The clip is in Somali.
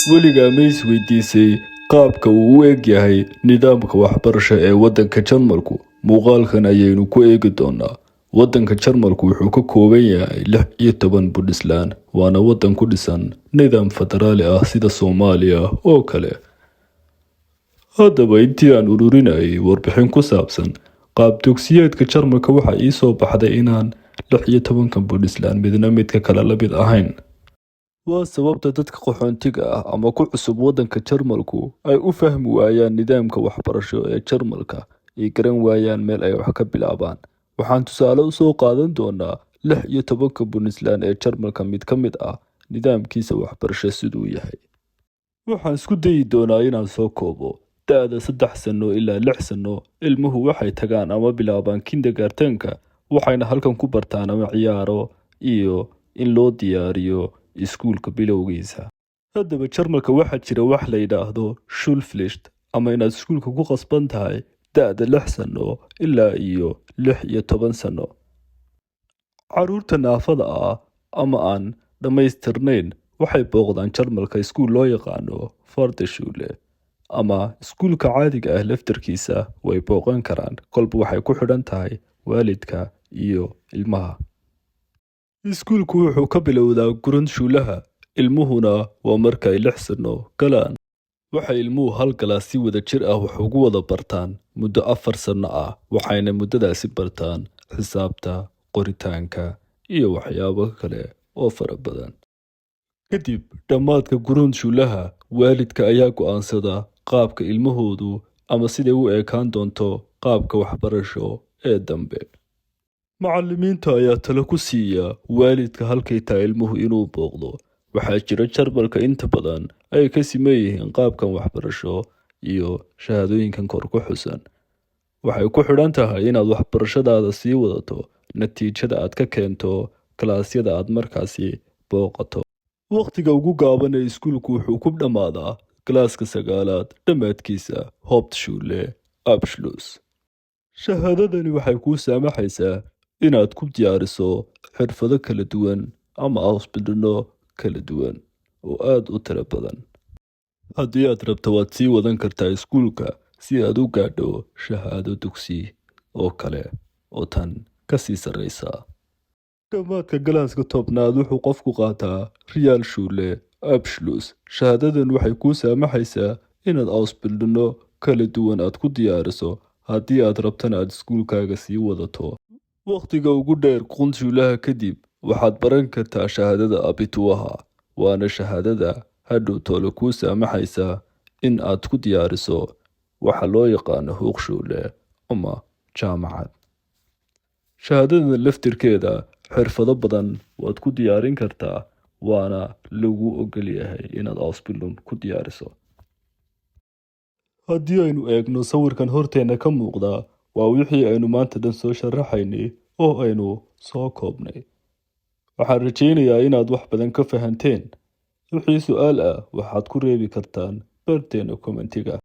Weligaa ma isweydiisay qaabka uu u eg yahay nidaamka waxbarasho ee waddanka Jarmalku? Muuqaalkan ayaynu ku eegi doonaa. Waddanka Jarmalku wuxuu ka kooban yahay 16 Bundesland, waana waddan ku dhisan nidaam federaali ah sida Soomaaliya oo kale. Haddaba, intii aan ururinayay warbixin ku saabsan qaab dugsiyeedka Jarmalka, waxaa ii soo baxday inaan 16-kan Bundesland midna midka kale la mid ahayn. Waa sababta dadka qaxoontiga ah ama ku cusub waddanka Jarmalku ay u fahmi waayaan nidaamka waxbarasho ee Jarmalka, ay garan waayaan meel ay wax ka bilaabaan. Waxaan tusaale u soo qaadan doonaa 16-ka Bundesland ee Jarmalka mid ka mid ah nidaamkiisa waxbarasho siduu yahay. Waxaan isku dayi doonaa inaan soo koobo. Da'da 3 sano ilaa 6 sano, ilmuhu waxay tagaan ama bilaabaan kindergarten-ka, waxayna halkan ku bartaan ama ciyaaro iyo in loo diyaariyo iskuulka bilowgiisa. Haddaba, Jarmalka waxaa jira wax la yidhaahdo Schulpflicht, ama inaad iskuulka ku qasban tahay da'da 6 sano ilaa iyo 16 sano. Carruurta naafada ah ama aan dhammaystirnayn waxay booqdaan Jarmalka iskuul loo yaqaano Förderschule, ama iskuulka caadiga ah laftarkiisa way booqan karaan, kolba waxay ku xidhan tahay waalidka iyo ilmaha. Iskuulku wuxuu ka bilowdaa Grundschule-ha, ilmuhuna waa marka ay 6 sano galaan. Waxay ilmuhu hal galaas si wadajir ah wax ugu wada bartaan muddo 4 sano ah, waxayna muddadaasi bartaan xisaabta, qoritaanka iyo waxyaabo kale oo fara badan. Kadib dhammaadka Grundschule-ha, waalidka ayaa go'aansada qaabka ilmahoodu ama siday u ekaan doonto qaabka waxbarasho ee dambe. Macallimiinta ayaa talo ku siiya waalidka halkay tahay ilmuhu inuu booqdo. Waxaa jira Jarmalka inta badan ay ka siman yihiin qaabkan waxbarasho iyo shahaadooyinkan kor ku xusan. Waxay ku xidhan tahay inaad waxbarashadaada sii wadato natiijada aad ka keento kalaasyada aad markaasi booqato. Waqtiga ugu gaaban ee iskuulku wuxuu ku dhammaadaa galaaska sagaalaad dhammaadkiisa, Hauptschule Abschluss. Shahaadadani waxay kuu saamaxaysaa inaad ku diyaariso xirfado kala duwan ama Ausbildung kala duwan oo aad u tiro badan. Haddii aad rabto, waad sii wadan kartaa iskuulka si aad u gaadho shahaado dugsi oo kale oo tan ka sii sarreysa. Dhammaadka galaaska 10aad wuxuu qofku qaataa Realschule Abschluss. Shahaadadan waxay kuu saamaxaysaa inaad Ausbildung kala duwan aad ku diyaariso, haddii aad rabtana aad iskuulkaaga sii wadato. Waqtiga ugu dheer Grundschule-ha kadib, waxaad baran kartaa shahaadada Abitur-ha, waana shahaadada hadhow toole kuu saamaxaysa in aad ku diyaariso waxa loo yaqaano Hochschule ama jaamacad. Shahaadadan laftirkeeda xirfado badan waad ku diyaarin kartaa, waana lagu ogol yahay inaad Ausbildung ku diyaariso. Haddii aynu eegno sawirkan horteena ka muuqda, waa wixii aynu maanta dhan soo sharaxaynay oo aynu soo koobnay. Waxaan rajaynayaa inaad wax badan ka fahanteen. Wixii su'aal ah waxaad ku reebi kartaan barteena comment-iga.